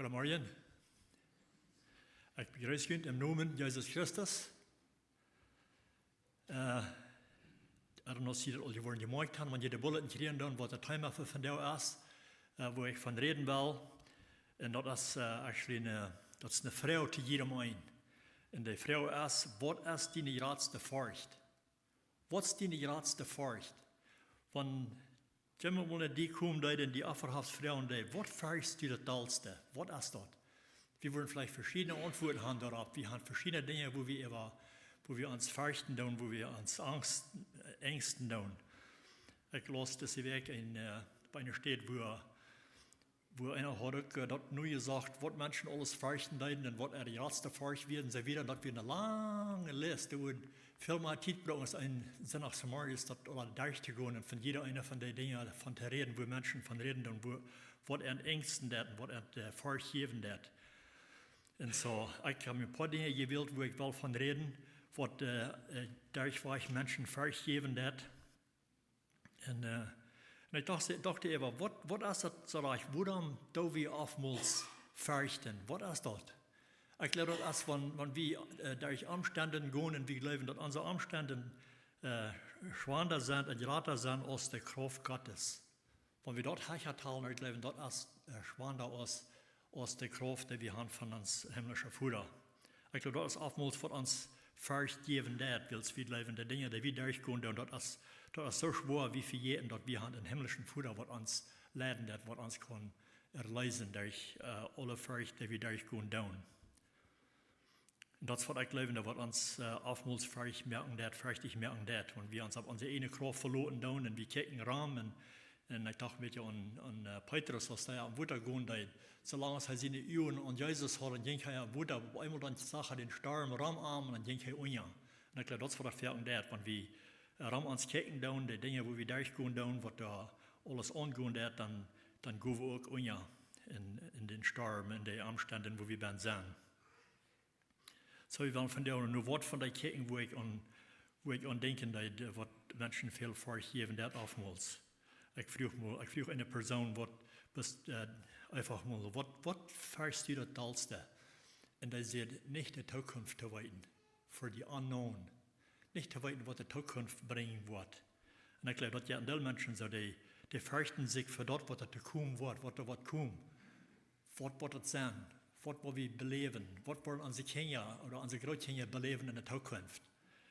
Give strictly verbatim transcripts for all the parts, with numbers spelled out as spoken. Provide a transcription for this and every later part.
Goodemorjen. Ekj bejreess junt em Nomen Jesus Christus. Äh, ekj weet nich aus jie daut aul jeworden jemoakjt haben, wan jie de Bulletin kjrieen dan, waut daut Thema fa vondoag es, äh, wua ekj von räden well. Un daut es, äh, actually ne, daut es ne Froag to jiedem eenen. Un de Froag es: Waut es diene jratste Forcht? Waut es diene jratste Forcht? Wan jemaunt mol no die komen deed un die Opfa haft, froagen deed: Waut ferchst du daut dollste? Waut es daut? Wie woaren veleicht veschiedne Auntwuaten haben doaropp. Wie haben veschiedne Dinja, wua wie äwa, wua wie ons ferchten doonen, wua wie ons Angst, äh, enjsten doonen. Ekj laus dise Wäakj en, äh, bie eene Städ, wua, wua eena haud uk, äh, daut nu jesajcht, waut Menschen aules ferchten deeden un waut äare jratste Forcht wia un soo wieda. Daut wia eene lange List, doa wudd väl mea Tiet brucken aus een Sindach zemorjes daut aula derchtogonen un von jieda eena von dee Dinja von to räden, wua Menschen von räden doonen, wua, waut an enjsten deed un waut an, äh, Forcht jäwen deed. Un soo, ekj hab mie een poa Dinja jewält, wua ekj well von räden, waut, äh, äh, derchwajch Menschen Forcht jäwen deed. Un, äh, un ekj docht, docht äwa, waut, waut es daut soo rajcht? Wuarom doo wie oftmols ferchten? Waut es daut? Ekj jleew, daut es, wan, wan wie, äh, derch Omstenden gonen un wie jleewen, daut onse Omstenden, äh, schwanda sent un jrata sent aus de Krauft Gottes. Wan wie daut hecha talen, ekj jleew, daut es, äh, schwanda aus, aus de Krauft, dee wie haben von ons himlischen Voda. Ekj jleew, daut es oftmols waut ons Forcht jäwen deed, wiels wie jleewen, de Dinja, dee wie derchgonen doonen, daut es, daut es soo schwoa, wie vejäten, daut wie haben eenen himlischen Voda, waut ons leiden deed, waut ons kaun erleesen derch, äh, aule Forcht, dee wie derchgonen doonen. Un daut es waut ekj jleew, waut ons, äh, oftmols ferchtich moaken deed, ferchtich moaken deed. Wan wie ons opp onse ieejne Krauft veloten doonen un wie kjikjen rom un, un ekj docht een bät aun, aun, äh, Petrus, aus hee opp Wota gonen deed. Soo lang aus hee siene Uagen aun Jesus haud, dan jinkj hee opp Wota, opp eemol dan sach hee dän Storm rom am un dan jinkj hee unja. Un ekj jleew, daut es waut daut foaken deit, wan wie, äh, rom ons kjikjen doonen, de Dinja, wua wie derchgonen doonen, waut doa aules aungonen deit, dan, dan go wie uk unja en, en dän Storm, en de Omstenden, wua wie bennen sent. Soo, wie wellen vondoag no waut von dee kjikjen, wua ekj aun, wua ekj aun denkjen deed, waut Menschen väl Forcht jäwen deit oftmols. Ekj fruach mol, ekj fruach eene Persoon, waut best, äh, eefach mol, waut, waut ferchst du daut dollste? Un dee säd: Nich de Tookunft to weeten, for the unknown. Nich to weeten, waut de Tookunft brinjen woat. Un ekj jleew, daut jeit een Deel Menschen soo, dee, dee ferchten sikj fa daut, waut doa to komen woat, waut doa woat komen. Waut woat daut sennen? Waut woa wie beläwen? Waut woaren onse Kjinja ooda onse Grootkjinja beläwen en de Tookunft?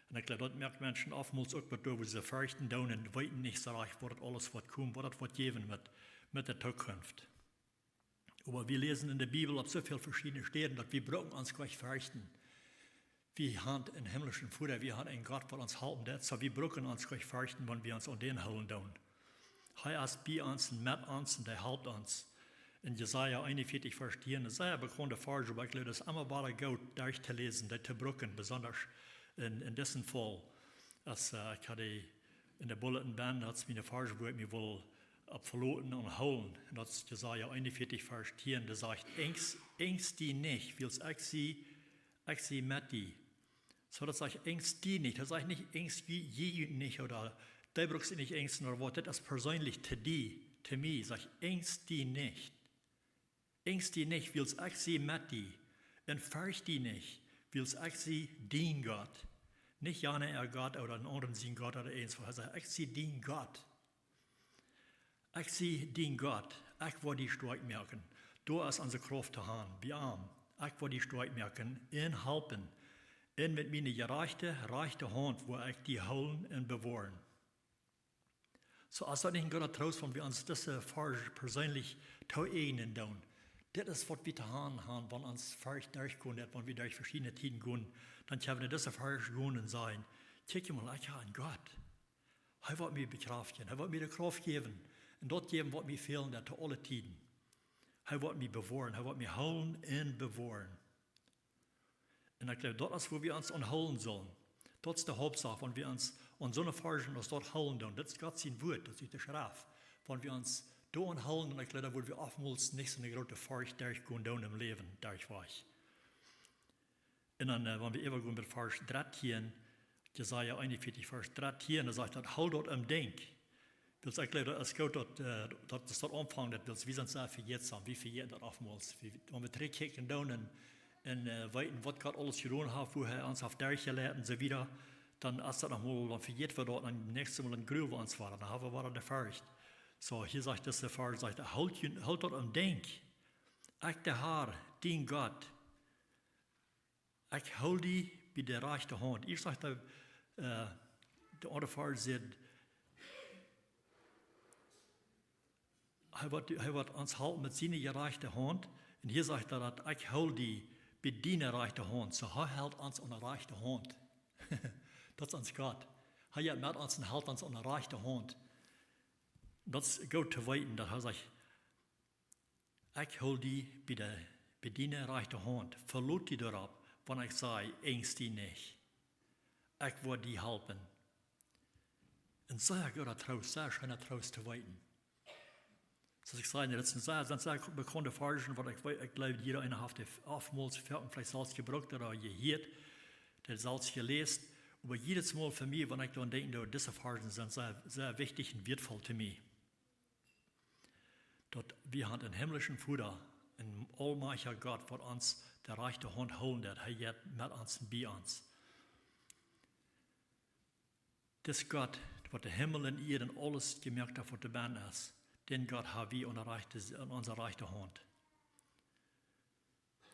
Un ekj jleew, daut moakt Menschen oftmols uk waut doa, wua see ferchten doonen un weeten nich soo rajcht, waut daut aules woat komen, waut daut woat jäwen met, met de Tookunft. Oba wie läsen en de Bibel opp soo väl veschiedne Städen, daut wie brucken ons goanich ferchten. Wie haben eenen himlischen Voda, wie haben eenen Gott, waut ons halpen deit. Soo, wie brucken ons goanich ferchten, wan wie ons aun dän hoolen doonen. Hee es bie ons un met ons un hee halpt ons. En Jesaja eenunvieetich, Varsch tieen, daut es een sea bekaunda Varsch, oba ekj jleew, daut es emma wada goot derchtoläsen, dee to brucken, besonda en, en disen Faul. Aus, äh, ekj haud dee en de Bulletin bennen, daut es mien Varsch, wua ekj mie well opp veloten un hoolen. Un daut es Jesaja eenunvieetich, Varsch tieen, dee sajcht: Enjst, enjst die nich, wiels ekj sie, ekj sie met die. Soo, daut sajcht: Enjst die nich. Daut sajcht nich: Enjst jie, jie nich, ooda dee bruckt sikj nich enjsten, ooda waut. Daut es perseenlich to die, to mie. Sajcht: Enjst die nich. Enjst die nich, wiels ekj sie met die. Un fercht die nich, wiels ekj sie dien Gott. Nich jana äa Gott ooda een aundren sien Gott ooda irjentwaut. Hee sajcht: Ekj sie dien Gott. Ekj sie dien Gott, ekj woa die stoakj moaken. Doa es onse Krauft to haben, bie am. Ekj woa die stoakj moaken un halpen. Un met miene jerajchte, rajchte Haunt woa ekj die hoolen un bewoaren. Soo, es daut nich een grooten Troost, wan wie ons dise Varsch perseenlich toeeignen doonen? Dit es waut wie to haben haben, wan ons Forcht derchgonen deit, wan wie derch veschiedne Tieden gonen, dan kjenn wie no dise Varsch gonen un sajen: Kjikj mol, ekj hab eenen Gott. Hee woat mie bekjraftjen, hee woat mie de Krauft jäwen un daut jäwen, waut mie fälen deit to aule Tieden. Hee woat mie bewoaren, hee woat mie hoolen un bewoaren. Un ekj jleew, daut es, wua wie ons aun hoolen sellen. Daut es de Hauptsach, wan wie ons aun soone Varschen aus daut hoolen doonen. Daut es Gott sien Wort, daut es ut de Schreft. Wan wie ons doa aun hoolen, dan, ekj jleew, dan woa wie oftmols nich soone groote Forcht derchgonen doonen em Läwen, derchwajch. Un dan, äh, wan wie äwagonen bat Varsch dartieen, Jesaja eenunvieetich, Varsch dartieen, dan sajcht daut: Hool daut em Denkj, Wiels ekj jleew, daut es goot, daut, äh, daut es daut Aunfangen, daut wiels wie sent sea vejätsam, wie vejäten daut oftmols. Wie, wan wie trigjkjikjen doonen un, un, äh, weeten, waut Gott aules jedonen haft, woo hee ons haft derchjeleet un soo wieda, dan es daut noch mol, dan vejäten wie daut, un daut näakjste Mol dan grulen wie ons wada, dan haben wie wada de Forcht. Soo, hia sajcht dise Varsch, sajcht, hoolt jun-, hoolt daut em Denkj, ekj, de Herr, dien Gott, ekj hool die bie de rajchte Haunt. Ieescht sajcht hee, äh, de aundre Varsch sajcht, hee woat, hee woat ons hoolen met siene jerajchte Haunt. Un hia sajcht hee daut, ekj hool die bie diene rajchte Haunt. Soo, hee helt ons aun de rajchte Haunt. Daut es ons Gott. Hee jeit met ons un helt ons aun de rajchte Haunt. Daut es goot to weeten, daut hee sajcht, ekj hool die bie de, bie diene rajchte Haunt. Velot die doaropp, wan ekj saj, angst die nich. Ekj woa die halpen. Un sea gooda Troost, sea scheena Troost to weeten. Soo aus ekj säd, daut sent sea, sent sea bekaunde Varschen, waut ekj weet, ekj jleew, jieda eena haft dee oftmols veleicht selfst jebrukt ooda jehieet, dee selfst jeläst. Oba jiedes Mol fa mie, wan ekj doaraun denkj, daut dise Varschen sent sea, sea wichtich un wieetvoll to mie. Daut wie haben eenen himmlischen Voda, een aulmajchtja Gott, waut ons de rajchte Haunt hoolen deit. Hee jeit met ons un bie ons. Dis Gott, waut de Himmel un Ieed un aules jemoakt haft, waut doabennen es, dän Gott ha wie aun de rajchte, aun onse rajchte Haunt.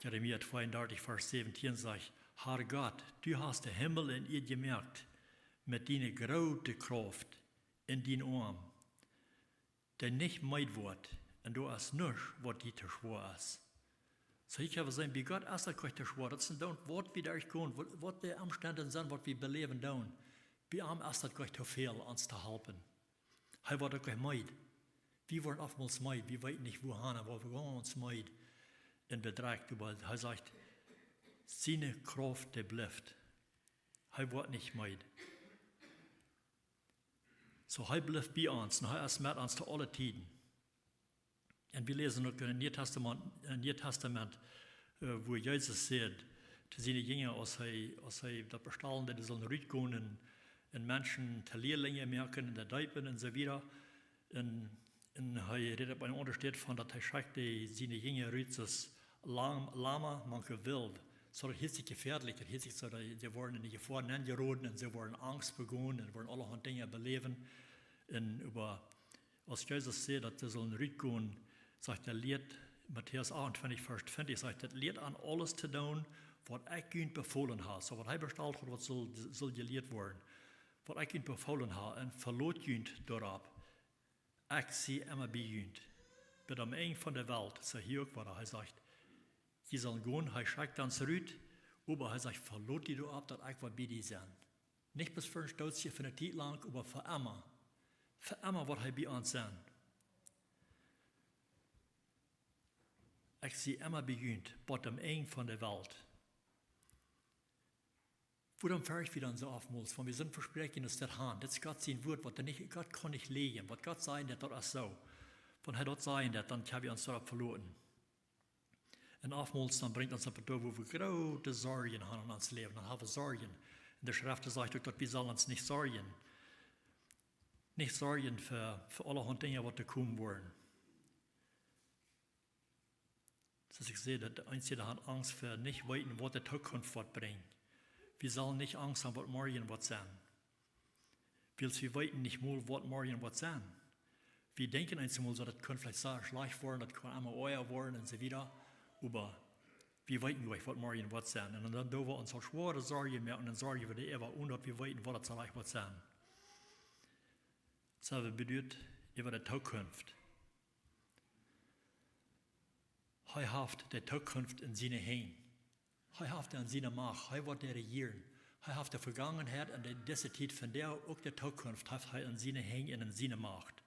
Jeremia tweeundartich, Varsch säwentieen sajcht, Herr Gott, du hast de Himmel un Ieed jemoakt met diene groote Krauft en dienen Oarm, dee nich meed woat, un doa es nuscht, waut die to schwoa es. Soo, ekj hab jeseenen, bie Gott es daut goanich to schwoa. Daut es dan, waut wie derchgonen, waut, waut de Omstend sent, waut wie beläwen doonen. Bie am es daut goanich to väl, ons to halpen. Hee woat uk nich meed. Wie woaren oftmols meed, wie weeten nich, wua han un wua wie gonen, ons meed un bedrekjt. Oba hee sajcht, siene Krauft, dee blift. Hee woat nich meed. Soo, hee blift bie ons un hee es met ons to aule Tieden. Un wie läsen uk em Nieen Testament, em Nieen Testament, äh, wua Jesus säd to siene Jinja, aus hee, aus hee daut bestalen deed, dee sullen rutgonen un, un Menschen to Lieelinje moaken un to deepen un soo wieda. Un, un hee rät opp eene aundre Städ von, daut hee schekjt siene Jinja rut aus Lam-, Lama mank de Wild. Soo, daut hieet sikj jefäadlich, daut hieet sikj soo, dee, dee woaren en de Jefoa nenjeroden un see woaren Angst bekomen un woaren aulahaunt Dinja beläwen. Un äwa, aus Jesus säd, daut see sullen rutgonen, sajcht hee, lieet, Matäus achtuntwintich, Varsch twintich, sajcht hee, lieet an aules to doonen, waut ekj junt befolen hab. Soo, waut hee bestalt haud, waut sull, sull jelieet woaren. Waut ekj junt befolen hab, un velot junt doaropp. Ekj sie emma bie junt. Bat aum Enj von de Welt, soo hia uk wada. Hee sajcht, jie sellen gonen, hee schekjt ons rut, oba hee sajcht, velot die doaropp, daut ekj woa bie die sennen. Nich bloos fa een Stootje, fa eene Tiet lang, oba fa emma. Fa emma woat hee bie ons sennen. Ekj sie emma bie junt, bat aum Enj von de Welt. Wuarom fercht wie dan soo oftmols? Wan wie soon Vespräakjen aus daut han, daut es Gott sien Wort, waut hee nich, Gott kaun nich läajen. Waut Gott sajen deit, daut es soo. Wan hee daut sajen deit, dan kjenn wie ons doaropp veloten. Un oftmols dan brinjt ons daut doa, wua wie groote Sorjen han en ons Läwen. Dan ha wie Sorjen. Un de Schreft sajcht uk, daut wie sellen ons nich sorjen. Nich sorjen fa, fa aulahaunt Dinja, waut to komen woaren. Soo aus ekj säd, daut eenje han Angst fa nich weeten, waut de Tookunft woat brinjen. Wie sellen nich Angst han, waut morjen woat sennen. Wiels wie weeten nich mol, waut morjen woat sennen. Wie denkjen eemol soo, daut kaun veleicht sea schlajcht woaren, daut kaun emma oaja woaren un soo wieda. Oba wie weeten nich, waut morjen woat sennen. Un dan, dan doo wie ons aul schwoare Sorjen moaken un dan sorjen wie doaräwa, onen daut wie weeten, waut daut veleicht woat sennen. Soo, wie bedoelt äwa de Tookunft. Hee haft de Tookunft en siene Henj. Hee haft en siene Macht. Hee woat dee rejieren. Hee haft de Vegangenheit un de, dise Tiet von vondoag, uk de Tookunft haft hee en siene Henj un en siene Macht.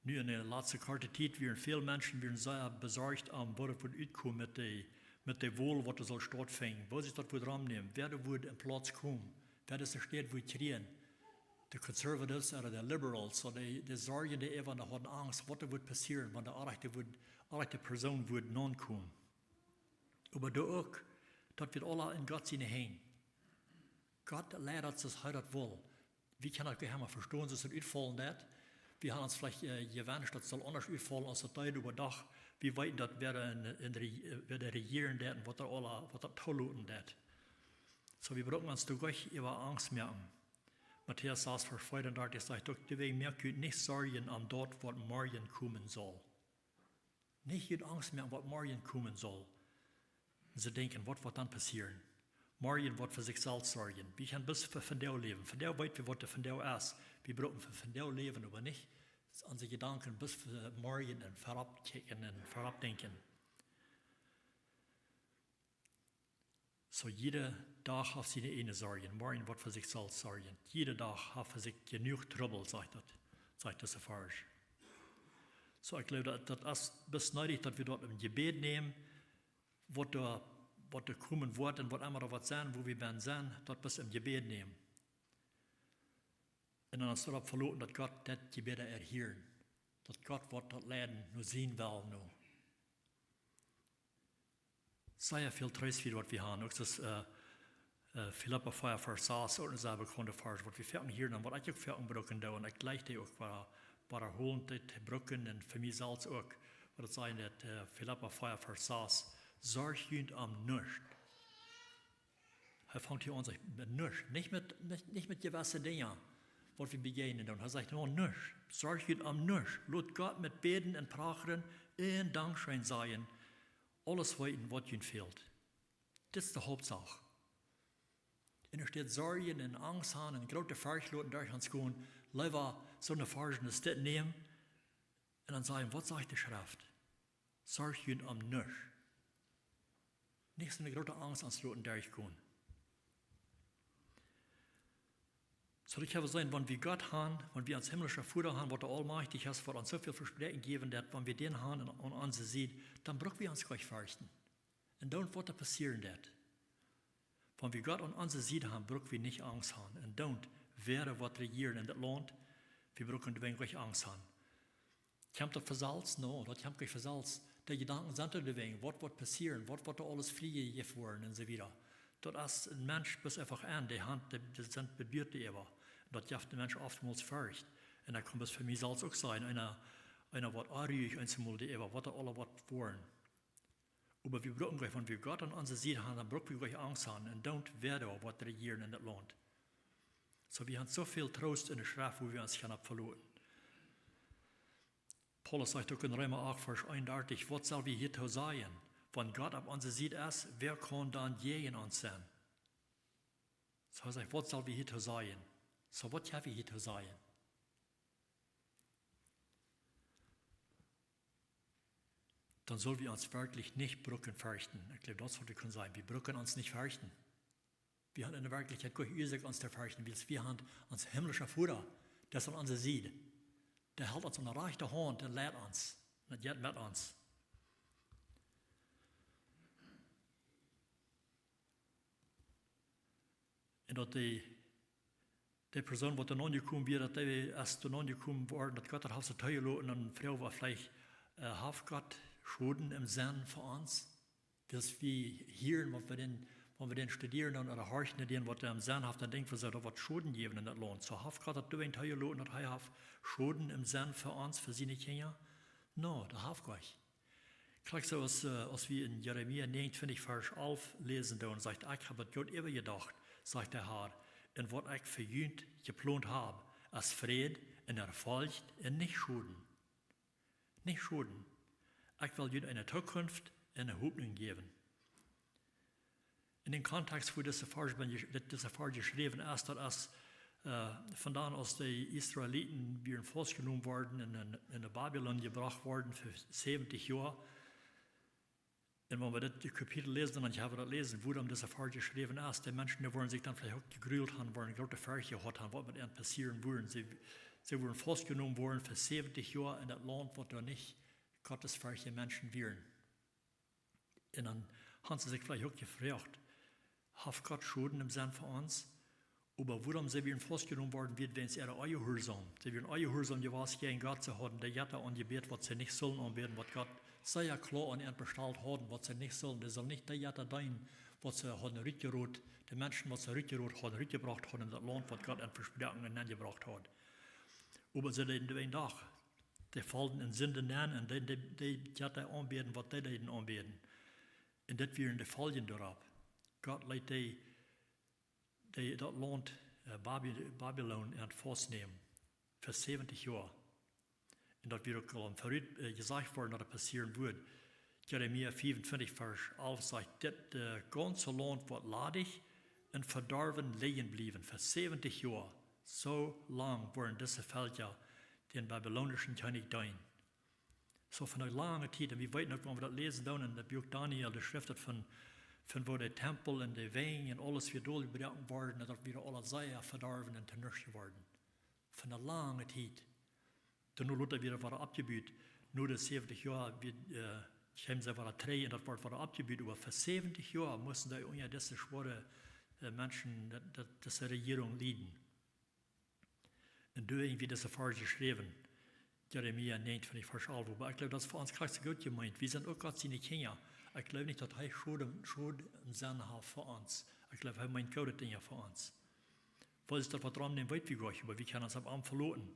Nu en de latste korte Tiet wieren väl Menschen wieren sea besorcht om, woo daut woat utkomen met de, met de Wol, waut doa saul stautfinjen. Woo sikj daut woat romnämen, wäa doa woat en Plauz komen, wäa dise Städ woat kjrieen. De Conservatives ooda de Liberals, soo dee, dee sorjen doaräwa, dee hauden Angst, waut doa woat passieren, wan de rajchte woat, rajchte Persoon woat nokomen. Oba doa uk, daut woat aules en Gott siene Henj. Gott leit daut soo aus hee daut well. Wie kjennen daut nich emma vestonen, soo aus daut utfaulen deit. Wie haben ons veleicht äh, jewenscht, daut saul aundasch utfaulen aus daut deed, oba doch, wie weeten daut, wäa, en, en Re-, wäa doa rejieren deit un waut doa aula, waut doa toloten deit. Soo, wie brucken ons doa nich äwa Angst moaken. Matäus sas, Varsch veeaundartich sajcht uk: Doawäajen moakt junt nich Sorjen om daut, waut morjen komen saul. Nich junt Angst moaken, waut morjen komen saul. Un see denkjen: Waut woat dan passieren? Morjen woat fa sikj selfst sorjen. Wie kjennen bloos fa vondoag läwen. Vondoag weet wie, waut vondoag es. Wie brucken fa vondoag läwen, oba nich onse Jedanken bloos fa morjen un verop kjikjen un verop denkjen. Soo, jieda Dach haft siene eejne Sorjen. Morjen woat fa sikj selfst sorjen. Jieda Dach haft fa sikj jenuach Trubbel, sajcht daut, sajcht dise Varsch. Soo, ekj jleew, daut, daut es bloos needich, daut wie daut em Jebäd nämen, waut doa, waut doa komen woat un waut emma doa woat sennen, wua wie bennen sent, daut bloos em Jebäd nämen. Un dan ons doaropp veloten, daut Gott daut Jebäd erhieren. Daut Gott woat daut leiden no sien Wellen no. Sea väl Treest fa waut wie haben. Uk daut äh, äh, Filippa vea, Varsch sas, uk een sea bekaunda Varsch, waut wie foaken hieren un waut ekj uk foaken brucken doo. Un ekj jleich dee uk wada, wadaholent dee to brucken un fa mie selfst uk. Waut daut sajcht, daut äh, Filippa vea, Varsch sas: Sorjt junt om nuscht. Hee fangt hia aun, sajcht: Met nuscht. Nich met, nich, nich met jewesse Dinja, waut wie bejäajnen doonen. Hee sajcht: No, nuscht. Sorjt junt om nuscht. Lot Gott met Bäden un Prachren un Dankscheen sajen aules weeten, waut junt fält. Dit es de Hauptsach. Un enne Städ Sorjen un Angst haben un groote Forcht loten derch ons gonen, leewa soone Varschen aus dit nämen un dan sajen: Waut sajcht de Schreft? Sorjt junt om nuscht. Nich soone groote Angst ons loten derchgonen. Soo, daut kjenn wie seenen, wan wie Gott haben, wan wie onsen himmlischen Voda haben, waut doa aulmajchtich es, waut ons soo väl Vespräakjen jäwen deit, wan wie dän haben aun, aun onse Sied, dan bruck wie ons nich ferchten. Un dan, waut doa passieren deit. Wan wie Gott aun onse Sied haben, bruck wie nich Angst haben. Un dan, wäa woat rejieren en daut Launt, wie brucken doawäajen nich Angst haben. Kjemt daut von selfst? No, daut kjemt nich von selfst. De Jedanken sent doa doawäajen, waut woat passieren, waut woat doa aules frie jejäft woaren un soo wieda. Daut es een Mensch, bloos eefach aun, dee haft, dee, dee sent beduat doaräwa. Daut jeft dän Mensch oftmols Forcht. Un daut kaun bloos fa mie selfst uk sennen. Eena, eena woat onruich eensmol doaräwa, waut doa aules woat woaren. Oba wie brucken nich, wan wie Gott aun onse Sied haben, dan bruck wie nich Angst haben. Un dan, wäa doa woat rejieren en daut Launt. Soo, wie haben soo väl Troost enne Schreft, wua wie ons kjennen opp veloten. Paulus sajcht uk en Reema acht, Varsch eenundartich: Waut sell wie hiatoo sajen? Wan Gott opp onse Sied es, wäa kaun dan jäajen ons sennen? Soo, hee sajcht: Waut sell wie hiatoo sajen? Soo, waut haben wie hiatoo sajen? Dan sell wie ons werkjlich nich brucken ferchten. Ekj jleew, daut es, waut wie kjennen sajen. Wie brucken ons nich ferchten. Wie haben enne Werkjlichkjeit kjeene Uasoak ons to ferchten, wiels wie haben onsen himmlischen Voda, dee es aun onse Sied. Dee helt ons aun de rajchte Haunt un leit ons. Un dee jeit met ons. Un daut dee, dee Persoon, waut doa aunjekomen wia, daut dee es doa aunjekomen worden, daut Gott daut haft soo toojeloten, un dan froag wie veleicht, äh, haft Gott Schoden em Senn fa ons? Wiels wie hieren, wan wie dän, wan wie dän studieren dan, ooda horchen no dän, waut hee em Senn haft, dan denkj wie soo, daut woat Schoden jäwen en daut Launt. Soo, haft Gott daut doawäajen toojeloten, daut hee haft Schoden em Senn fa ons, fa siene Kjinja? No, daut haft Gott. Krakjt soo aus, äh, aus wie en Jeremia näajenuntwintich, Varsch alf läsen, doa sajcht: Ekj hab daut goot äwajedocht, sajcht de Har, un waut ekj fa junt jeplont hab, es Fräd un Erfolg un nich Schoden. Nich Schoden. Ekj well junt eene Tookunft un eene Hopninj jäwen. En dän Kontext, wua dise Varsch, wan je-, daut dise Varsch jeschräwen es, daut es, äh, von dan aus de Israeliten wieren faustjenomen worden un en, en Babylon jebrocht worden fa säwentich Joa. Un wan wie daut Kapitel läsen, dan kjenn wie daut läsen, wuarom dise Varsch jeschräwen es. De Menschen, dee woaren sikj dan veleicht uk jegruelt haben, woaren groote Forcht jehaut haben, waut met an passieren wudd. See, see wudden faustjenomen woaren fa säwentich Joa en daut Launt, waut doa nich gottesferchtje Menschen wieren. Un dan haben see sikj veleicht uk jefroacht: Haft Gott Schoden em Senn fa ons? Oba wuarom see wieren faustjenomen worden, wia wäajens äare Onjehuarsaum. See wieren onjehuarsaum jewast jäajen Gott, see hauden de Jetta aunjebät, waut see nich sullen aunbäden, waut Gott sea kloa aun an bestalt haud, waut see nich sullen. Dee sullen nich de Jetta deenen, waut see hauden rutjerot, de Menschen, waut see rutjerot hauden, rutjebrocht hauden en daut Launt, waut Gott an Vespräakjunk nenjebrocht haud. Oba see deeden doa een Dach, dee folden en Sind nenn un dee, dee, dee, Jetta aunbäden, waut dee deeden aunbäden. Un dit wieren de Foljen doaropp. Gott leet dee, dee daut Launt, äh, Baby-, Babylon en Faust nämen. Fa säwentich Joa. Un daut wia uk aul em Verut, äh, jesajcht worden, daut daut passieren wudd. Jeremia fiefuntwintich, Varsch alf sajcht: Dit, äh, gaunze Launt woat ladich un vedorwen lijen bliewen fa säwentich Joa. Soo lang woaren dise Velkja dän babilonischen Kjennich deenen. Soo fa eene lange Tiet. Un wie weeten uk, wan wie daut läsen doonen en daut Buak Daniel, doa schrift daut von, von woo de Tempel un de Wenj un aules wada doljebraken worden, daut wia aules sea vedorwen un to nuscht jeworden. Fa eene lange Tiet. Dan lota wia daut wada oppjebut. No de säwentich Joa, wie, äh, kjeemen see wada trigj un daut wort wada oppjebut. Oba fa säwentich Joa musten see unja dise schwoare, äh, Menschen, daut, daut, dise Rejierunk lieden. Un doa wia dise Varsch jeschräwen, Jeremia näajenuntwintich, Varsch alf. Oba ekj jleew, daut es fa ons krakjt soo goot jemeent. Wie sent uk Gott siene Kjinja. Ekj jleew nich, daut hee Schod, Schod em Senn haft fa ons. Ekj jleew, hee meent goode Dinja fa ons. Waut es daut, waut rom nämen, weet wie goanich, oba wie kjennen ons opp am veloten.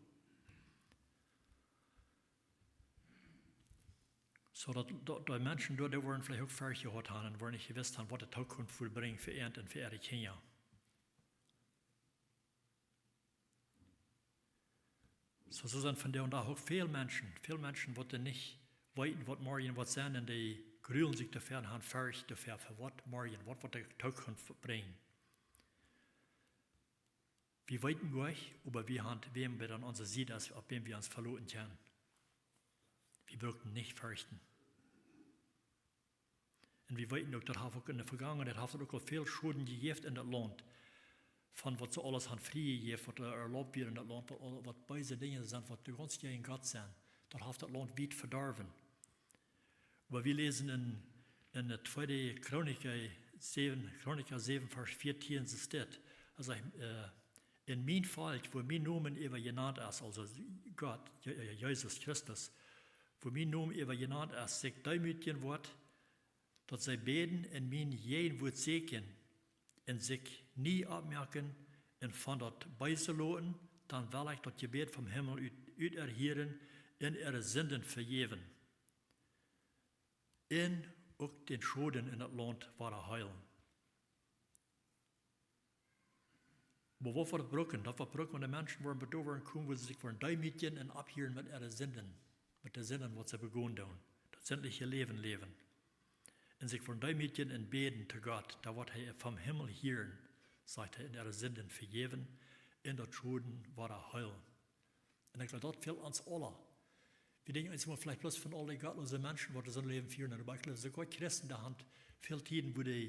Soo daut, daut, daut Menschen doa, dee woaren veleicht uk Forcht jehaut haben un woaren nich jewist haben, waut de Tookunft woat brinjen fa an un fa äare Kjinja. Soo, soo sent vondoag dän Dach uk väl Menschen, väl Menschen, waut doa nich weeten, waut morjen woat sennen, un dee grulen sikj doafäa un haben Forcht doafäa, fa waut morjen, waut woat de Tookunft brinjen. Wie weeten goanich, oba wie haben wäm, wäa aun onse Sied es, opp wäm wie ons veloten kjennen. Wie brucken nich forchten. Un wie weeten uk, daut haft uk en de Vegangenheit, haft daut uk aul väl Schoden jejäft en daut Launt. Von waut see aules haben friejejäft, waut, äh, erlaubt wia en daut Launt, waut, waut beese Dinja sent, waut gaunz jäajen Gott sent. Daut haft daut Launt wiet vedorwen. Oba wie läsen en, en de tweede Chronika säwen, Chronika säwen, Varsch vieetieen, soo steit, hee sajcht, äh: "En mien Volkj, wua mien Nomen äwa jenant es," aulsoo Gott, Je-, äh, Jesus Christus, "wua mien Nomen äwa jenant es, sikj deemootjen woat, daut see bäden un miene Jäajenwoat sieekjen un sikj nie oppmoaken un von daut Beese loten, dan well ekj daut Jebäd vom Himmel ut, ut erhieren un äare Sinden vejäwen. Un uk dän Schoden en daut Launt woaren heelen." Oba waut woat daut brucken? Daut woat brucken, wan de Menschen woaren, doa woaren komen, wua see sikj woaren deemootjen un opphieren met äare Sinden, met de Sinden, waut see begonen doonen. Daut sindliche Läwen läwen. Un sikj woaren deemootjen un bäden to Gott, dan woat hee vom Himmel hieren, sajcht hee, un äare Sinden vejäwen un daut Schoden woaren heelen. Un ekj jleew, daut fält ons aula. Wie denkjen ons mau veleicht bloos von aul dee gottloose Menschen, waut soo een Läwen fieren. Oba ekj jleew, soogoa Christen, dee haben väl Tieden, wua dee,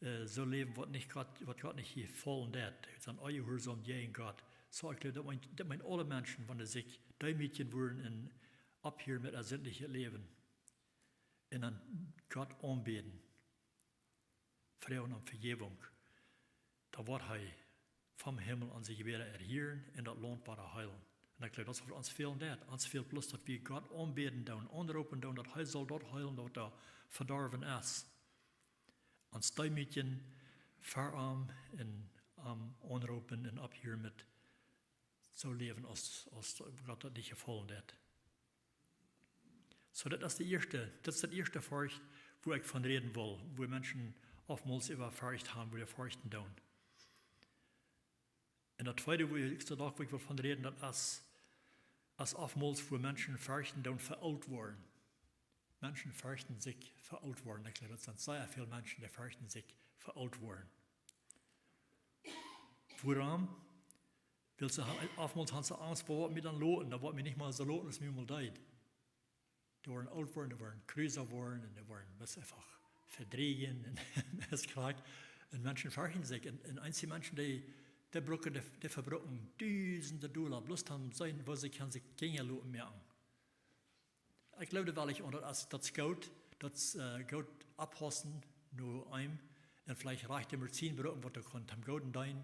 äh, soo läwen, waut nich Gott, waut Gott nich jefaulen deit. Dee sent onjehuarsom jäajen Gott. Soo, ekj jleew, daut meent, daut meent aule Menschen, wan see sikj deemootjen woaren un opphieren met äa sindlichet Läwen. Un dan Gott aunbäden. Froagen om Vejäwunk. Dan woat hee vom Himmel onse Jebäda erhieren un daut Launt woaren heelen. Un ekj jleew, daut es waut ons fälen deit. Ons fält bloos, daut wie Gott aunbäden doonen, aunroopen doonen, daut hee saul daut heelen, waut doa vedorwen es. Ons deemootjen ver am un am aunroopen un opphieren met soo läwen aus, aus Gott daut nich jefaulen deit. Soo, daut es de ieeschte, daut es daut ieeschte Forcht, wua ekj von räden well, wua Menschen oftmols äwa Forcht haben, wua dee forchten doonen. Un daut tweede, wua ekj soo docht, wua ekj well von räden, daut es, es oftmols, wua Menschen forchten doonen, fa oolt woaren. Menschen forchten sikj fa oolt woaren. Ekj jleew, daut sent sea väl Menschen, dee forchten sikj fa oolt woaren. Wuarom? Wiels see ha-, oftmols haben see Angst, waut woat mie dan loten, daut woat mie nich mea soo loten, aus mie mol deed. Dee woaren oolt woaren, dee woaren krusa woaren un dee woaren bloos eefach vedrieejen un es krakjt. Un Menschen forchten sikj. Un, un eenje Menschen, dee, dee brucken, dee, dee vebrucken dusende Dola, bloos om seenen, woo see kjennen sikj Kjinja loten moaken. Ekj jleew, daut well ekj, un daut es, daut es goot, daut es, äh, goot oppaussen no eenem, un veleicht rajchte Medizin brucken, waut doa kaun toom Gooden deenen,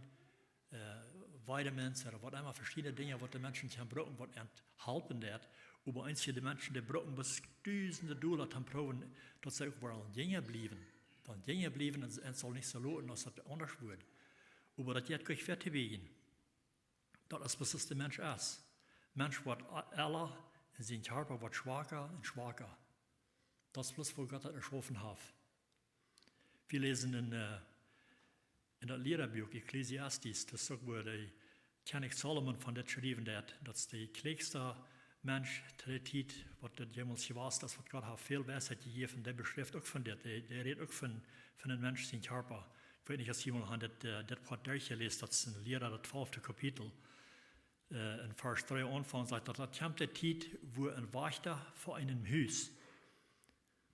äh, Vitamins ooda waut emma, veschiedne Dinja, waut de Menschen kjennen brucken, waut an halpen deit. Oba eenje Menschen, dee brucken bloos dusende Dola toom proowen, daut see uk woaren jinja bliewen. Dan Dinja bliewen un, un saul nich soo loten aus daut aundasch wudd. Oba daut jeit goanich wieda to biejen. Daut es, waut es de Mensch es. Mensch woat a-, ella un sien Kjarpa woat schwaka un schwaka. Daut es bloos, woo Gott daut jeschaufen haft. Wie läsen en, äh, en daut Lierabuak Ecclesiastes, daut es uk, wua de Kjennich Salomo von dit schriewen deed, daut es de kjläakjsta Mensch to de Tiet, waut daut jemols jewast es, waut Gott haft väl Weisheit jejäft, un dee beschrift uk von dit, dee, dee rät uk von, von een Mensch sien Kjarpa. Ekj weet nich, aus jie mol han dit, äh, dit Poat derchjeläst, daut es en Liera, daut twalfte Kapitel, äh, en Varsch dree aunfangt, sajcht daut, daut kjemt de Tiet, wua een Wajchta fa een Hus.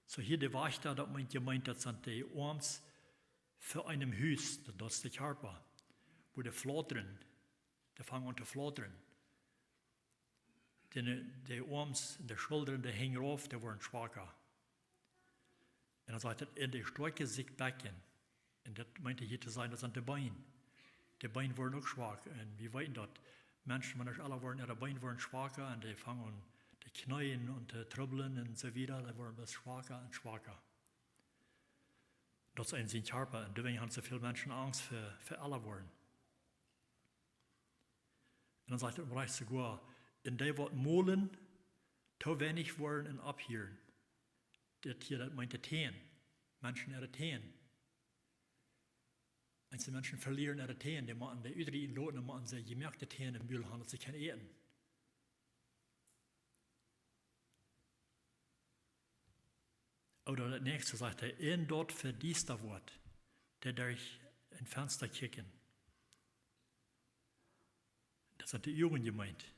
Soo hia de Wajchta, daut meent, jemeent, daut sent de Oarms fa een Hus, daut, daut es de Kjarpa, wua de flautren, dee fangen aun to flautren. De, de Oarms, de Schuldren, de henjen auf, dee woaren schwaka. Un dan sajcht et, un de stoakje sikj bekjen. Un daut meent hia to sajen, daut sent de Been. De Been woaren uk schwak. Un wie weeten daut Menschen, wan see ella woaren, äare Been woaren schwaka un dee fangen aun to kjneeen un to trubblen un soo wieda. Dee woaren bloos schwaka un schwaka. Daut es een sien Kjarpa. Un doawäajen han soo väl Menschen Angst fa, fa ella woaren. Un dan sajcht et em Rajcht soogoa, un dee waut molen, to weinich woaren un opphieren. Dit hia, daut meent de Tänen. Menschen äare Tänen. Eenje Menschen velieren äare Tänen, dee motten dee utrieten loten, dan motten see jemoakte Tänen em Mul han, daut see kjennen äten. Ooda daut näakjste sajcht hee, un daut fa dee, waut doa derch een Fensta kjikjen. Daut sent de Uagen jemeent.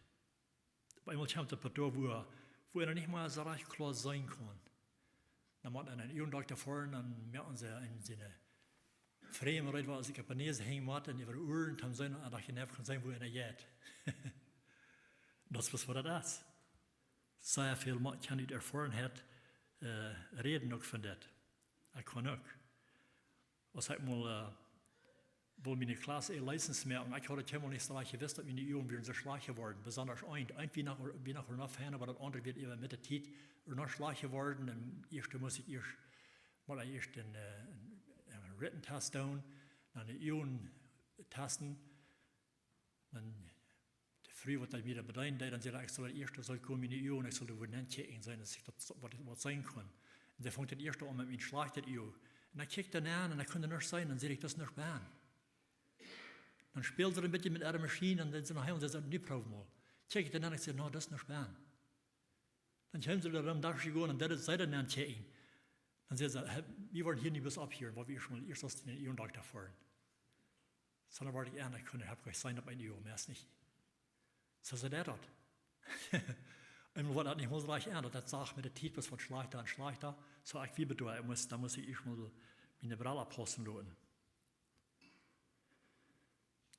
Opp eemol kjemt daut doa, wua, wua eena nich mea soo rajcht kloa seenen kaun. Dan mott eena no een Uagendokta foaren, dan moaken see een, sien Främ reed, waut sikj opp de Näs henjen mott un äwa de Uaren, dan seenen, dan daut eena kaun seenen, wua eena jeit. Daut es, waut daut es. Sea väl Menschen kjennen ut Erfoarenheit, äh, räden uk von dit. Ekj kaun uk. Aus ekj mol, äh, wull miene Class A License moaken, ekj haud daut kjeenmol nich soo rajcht jewist, daut miene Uagen wieren soo schlajcht jeworden. Besondasch eent. Eent wia noch, wia noch recht fein, oba daut aundre wia äwa met de Tiet noch schlajcht jeworden. Un ieescht must ekj ieescht, mott ekj ieescht een, äh, een, een written test doonen, dan de Uagen testen. Dan de Fru, waut mie doa bedeenen deed, dan säd see, ekj sull ieescht, sull ekj komen miene Uagen, ekj sull doa nenn kjikjen seenen, daut ekj daut, waut, waut seenen kunn. Un see funk daut ieescht aun met mien schlajchtet Uag. Un ekj kjikjt doa nenn un ekj kunn doa nuscht seenen, dan säd ekj, daut es nuscht bennen. Dan späld see een bät met äare Maschien un dan säd see, no, hee, un säd see, nu proow mol. Kjikjt doa nenn, ekj säd, no, daut es nuscht bennen. Dan kjeem see doa rom, doa jegonen un deed see doa nenn kjikjen. Dan säd see, hee, wie woaren hia nich bloos opphieren, wiels wie ieescht mol ieescht aus dän Uagendokta foaren. Soo, dan wort ekj ernst, ekj kunn, hab ekj seenen opp een Uag, mea es nich. Soo säd hee daut. Eemol wort daut nich mol soo rajcht aun, daut daut sach met de Tiet, waut schlajchta un schlajchta. Soo, ekj wia bedocht, ekj must, dan must ekj ieescht mol miene Brell oppaussen loten.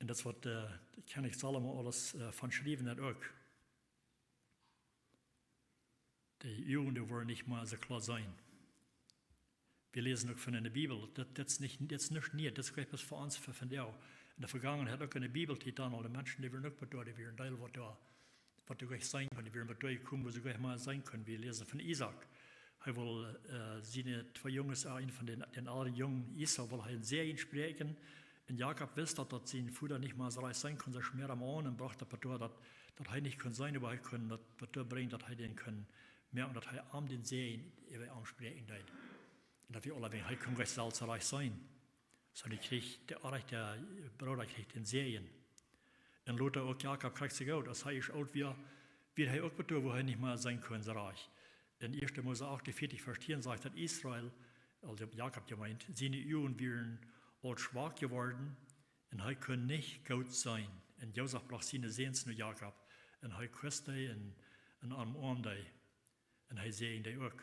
Un daut es waut, äh, ekj kaun nich aulemol aules, äh, von schriewen, daut uk. De Uagen, dee woaren nich mea soo kloa seenen. Wie läsen uk von enne Bibel, daut, daut es nich, daut es nich nie, daut es jlikj bloos fa ons, fa, fa dee. Enne Vegangenheit uk enne Bibel, dee dan aul de Menschen, dee wieren uk bedocht, dee wieren een Deel waut doa, waut doa nich seenen kunnen, dee wieren bedocht jekomen, wua see nich mea seenen kunnen. Wie läsen von Isaak. Hee wull, äh, siene twee Junges, äh, een von dän, dän aundren Jung Esau, wull hee een Säajen spräakjen. Un Jakob wist daut, daut sien Voda nich mea soo rajcht seenen kunn, see schmäad am aun un brocht daut doatoo, daut, daut hee nich kunn seenen, oba hee kunn daut doatoo brinjen, daut hee dän kunn moaken, daut hee am dän Säajen äwa am spräakjen deed. Un daut wia aulawäajen, hee kunn nich selfst rajcht seenen. Soo, dee kjrieech, de rajchte Brooda kjrieech dän Säajen. Un lota uk Jakob kjrieech soo goot, aus hee ieescht oolt wia, wia hee uk bedocht, wua hee nich mea seenen kunn, soo rajcht. En ieeschte Mose achtunvieetich, Varsch tieen sajcht, daut Israel, aulsoo Jakob jemeent, siene Uagen wieren aul schwak jeworden un hee kunn nich goot seenen. Un Josef brocht siene Säns no Jakob un hee kust dee un, un omarmd dee. Un hee säajend dee uk.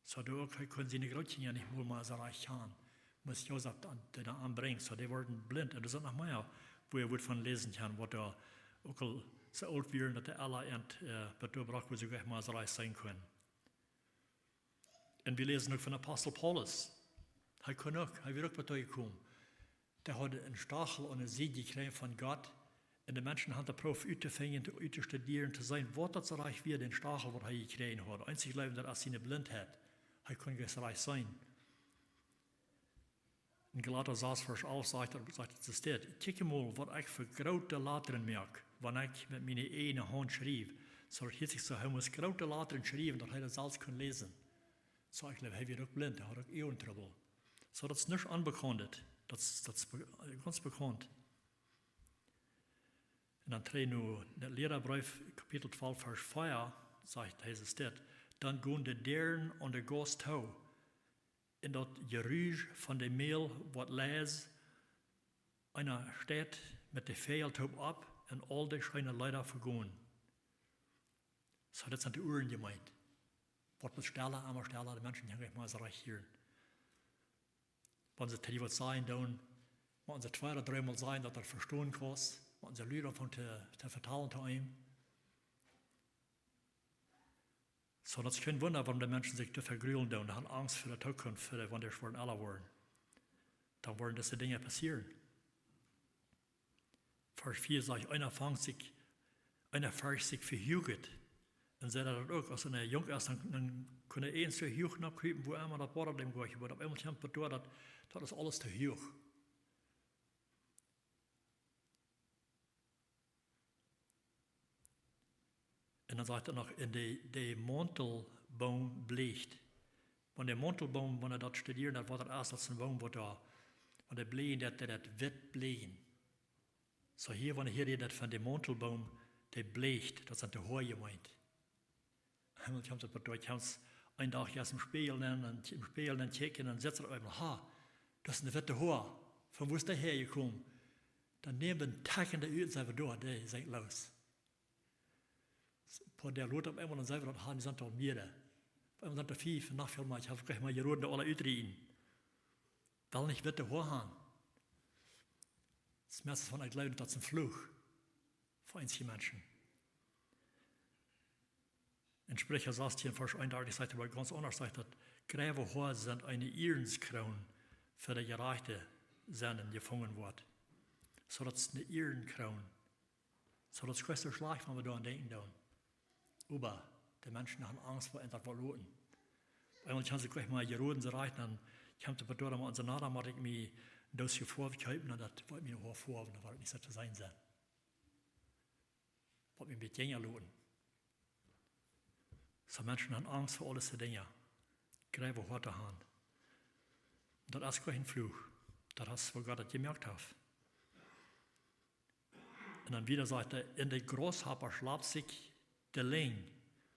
Soo daut uk, hee kunn siene Grootkjinja nich mol mea soo rajcht kjanen. Must Josef dan, dee dan aunbrinjen. Soo, dee worden blint. Un doa sent noch mea, wua wie waut von läsen kjennen, waut doa uk aul soo oolt wieren, daut dee aule ent, äh, waut doa brocht, wua see nich mea soo rajcht seenen kunnen. Un wie läsen uk von Apostel Paulus. Hee kunn uk, hee wia uk waut doa jekomen. Dee haud een Stachel aun de Sied jekjräajen von Gott. Un de Menschen hauden jeprooft uttofinjen, to, uttostudieren, to seenen, waut daut soo rajcht wia, dän Stachel, waut hee jekjräajen haud. Eensich jleewen, daut es siene Blintheit. Hee kunn nich rajcht seenen. En Galata sas Varsch alf sajcht et, sajcht et, es dit: Kjikj mol, waut ekj fa groote Latren moak, wan ekj met miene ieejne Haunt schriew. Soo, daut hieet sikj soo, hee must groote Latren schriewen, daut hee daut selfst kunn läsen. Soo, ekj jleew, hee wia uk blint, hee haud uk Uagentrubbel. Soo, daut es nuscht Onbekauntet. Daut es, daut es be-, gaunz bekaunt. Un dan trigj no, en Liedabreef, Kapitel twalf, Varsch vea, sajcht Jesus dit: Dan gonen de Däaren aun de Gauss too, un daut Jerusch von de Mäl woat leis, eena steit met de Väajel toop opp, un aul de scheene Leeda vegonen. Soo, daut sent de Uaren jemeent. Woat bloos stella, emma stella, de Menschen kjennen nich mea soo rajcht hieren. Wan see die waut sajen doonen, motten see twee ooda dree mol sajen, daut daut vestonen kaust, motten see lud von to, to vetalen to eenem. Soo, daut es kjeen Wunda, wuarom de Menschen sikj doa vegrulen doonen, dee han Angst fa de Tookunft, fa de, wan dee woaren ella woaren. Dan woaren dise Dinja passieren. Varsch vea sajcht: Eena fangt sikj, eena fercht sikj fa Huaget. Un see daut uk, aus eena junk es, dan, dan kunn eena eent soo huach nopp kjriepen, wua emma daut Wota däm goa jeworden. Opp eemol kjemt daut doa, daut, daut es aules too huach. Un dan sajcht et noch: Un de, de Mauntelboom bleecht. Wan de Mauntelboom, wan wie daut studieren, daut waut et es, daut es een Boom, waut doa, wan dee bleajen, daut, daut, daut woat bleajen. Soo hia, wan hia rät daut von de Mauntelboom, dee bleacht, daut sent de Hoa jemeent. Eemol kjemt daut, waut doa kjemt, een Dach ieescht em Spieejel nenn, un em Spieejel nenn kjikjen, un dan sitst du opp eemol, ha, daut es een witte Hoa. Von wua es dee häajekomen? Dan näm wie een Teakjen doa ut, saj wie, doa, dee sent loos. Een poa Doag lota opp eemol, dan saj wie daut, ha, dee sent aul mea. Opp eemol sent doa fia, un noch väl mea, ekj hab nich mea jeroden, dee aula utrieejen. Well nich witte Hoa han. Daut es meistens von, ekj jleew, daut es een Fluch fa eenje Menschen. En Spricha sastieen, Varsch eenundartich sajcht et oba gaunz aundasch, sajcht daut: Greiwe Hoa sent eene Ierenkroon, fa de Jerajchte sennen jefungen woat. Soo, daut es eene Ierenkroon. Soo, daut es nich soo schlajcht, wan wie doaraun denkjen doonen. Oba de Menschen han Angst, wua eena daut woat loten. Eemol kjennen see nich mea jeroden, soo rajcht, dan kjemt et doa, dan motten see: Na, dan mott ekj mie een Doos Foaw kjeepen, un daut woat miene Hoa foawen, dan woat et nich soo to seenen sennen. Waut wie met Dinja loten. Soo, Menschen han Angst fa aule dise Dinja. Greiwe Hoa to han. Daut es kjeen Fluch. Daut es, woo Gott daut jemoakt haft. Un dan wieda sajcht et: Un de Grashoppa schlapt sikj de Lenj.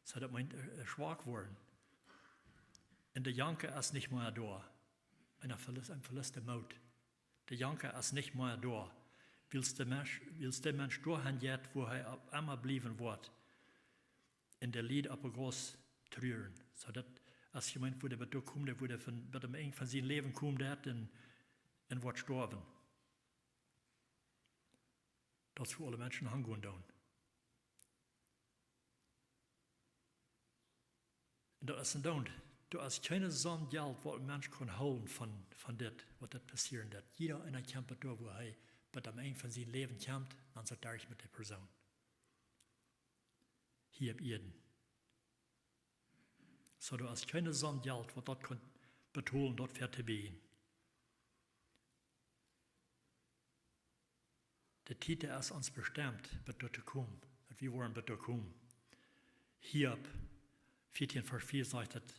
Soo, daut meent, äh, schwak woaren. Un de Janka es nich mea doa. Un dan veliest, un veliest de Moot. De Janka es nich mea doa, wiels de Mensch, wiels de Mensch doahan jeit, wua hee opp emma bliewen woat. Un de Lied opp de Gauss truren. Soo, daut es jemeent, wua dee bat doa kjemt, wua dee von, bat aum Enj von sien Läwen kjemt, daut un, un woat stoawen. Daut es wua aule Menschen hangonen doonen. Un daut es een Doont. Doa es kjeene Somm Jelt, waut een Mensch kaun hoolen von, von dit, waut daut passieren deit. Jieda eena kjemt bat doa, wua hee bat aum Enj von sien Läwen kjemt, dan es et derch met dee Persoon. Hia opp Ieed. Soo, doa es kjeene Somm Jelt, waut daut kaun betolen, daut fäa to biejen. De Tiet es ons bestemt, bat doa to komen. Daut wie woaren bat doa komen. Hiob vieetieen Varsch vea sajcht et: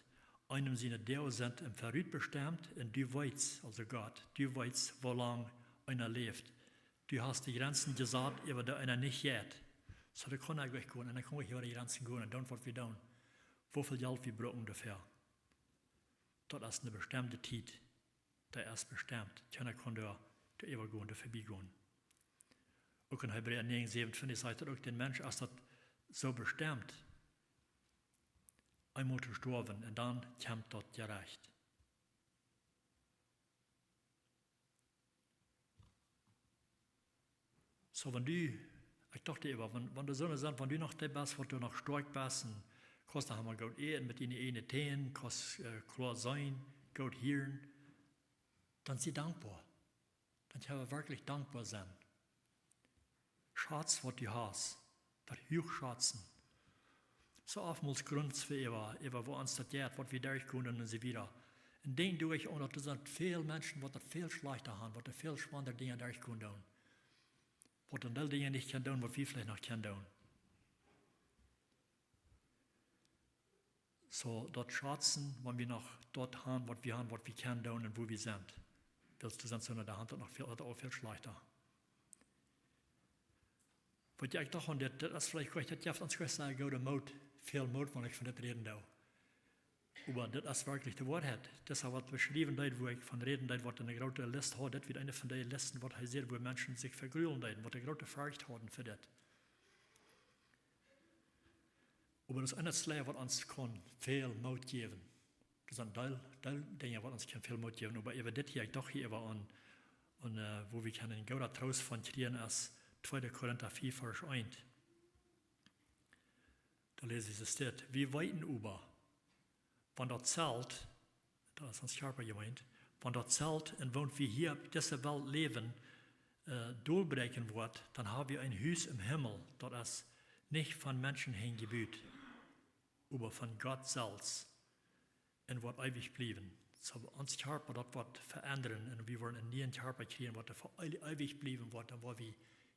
Eenem siene Doag sent em verut bestemt, un du weetst, aulsoo Gott, du weetst, woo lang eena läft. Du hast de Jrenzen jesat, äwa dee eena nich jeit. Soo, doa kaun eena nich gonen, un dan kaun eena äwa de Jrenzen gonen, un dan waut wie doonen. Woo väl Jelt wie brucken doafäa. Daut es eene bestemde Tiet. Dee es bestemt. Kjeena kaun doa, doa äwa gonen, doa verbie gonen. Uk en Hebräa näajen säwenundzwanzig sajcht et uk, dän Mensch es daut soo bestemt, eemol to stoawen, un dan kjemt daut Jerecht. Soo, wan du, ekj docht äwa, wan, wan doa soone sent, wan du noch dee best, waut du noch stoakj best, un kaust noch emol goot äten met diene ieejne Tänen, kaust, äh, kloa seenen, goot hieren, dan sie dankboa. Dan kjenn wie werkjlich dankboa sennen. Schatz, waut du hast, daut huach schazen. Soo oftmols grunz wie äwa, äwa woo ons daut jeit, waut wie derchgonen un soo wieda. Un denkj doa aun, daut doa sent väl Menschen, waut daut väl schlajchta han, waut doa väl schwandre Dinja derchgonen doonen. Waut een Deel Dinja nich kjennen doonen, waut wie veleicht noch kjennen doonen. Soo, daut schazen, wan wie noch daut han, waut wie han, waut wie kjennen doonen un wua wie sent. Wiels doa sent soone, dee han daut noch väl, daut uk väl schlajchta. Waut ekj docht, un dit, dit es veleicht goot, daut jeft ons goot sea gooden Moot, väl Moot, wan ekj von dit räden doo. Oba dit es werkjlich de Woarheit. Daut es waut beschräwen deed, wua ekj von räden deed, waut eene groote List haud. Dit wia eene von de Listen, waut hee säd, wua Menschen sikj vegrulen deeden, waut de groote Forcht hauden fa dit. Oba daut es een Schluss, waut ons kaun väl Moot jäwen. Daut sent Deel, Deel Dinja, waut ons kaun väl Moot jäwen. Oba äwa dit hia, ekj docht hia äwa aun, aun, äh, wua wie kjennen een gooden Troost von kjrieen, es tweede Korinta vea, Varsch eent. Doa läs ekj dit. Wie weeten oba, wan daut Zelt, daut es ons Kjarpa jemeent, wan daut Zelt, en woont wie hia opp dise Welt läwen, äh, dolbräakjen woat, dan ha wie een Hus em Himmel, daut es nich von Menschen Henj jebut, oba von Gott selfst, un woat eewich bliewen. Soo, ons Kjarpa, daut woat veendren, un wie woaren een nieen Kjarpa kjrieen, waut doa fa eewich, eewich bliewen woat, un wua wie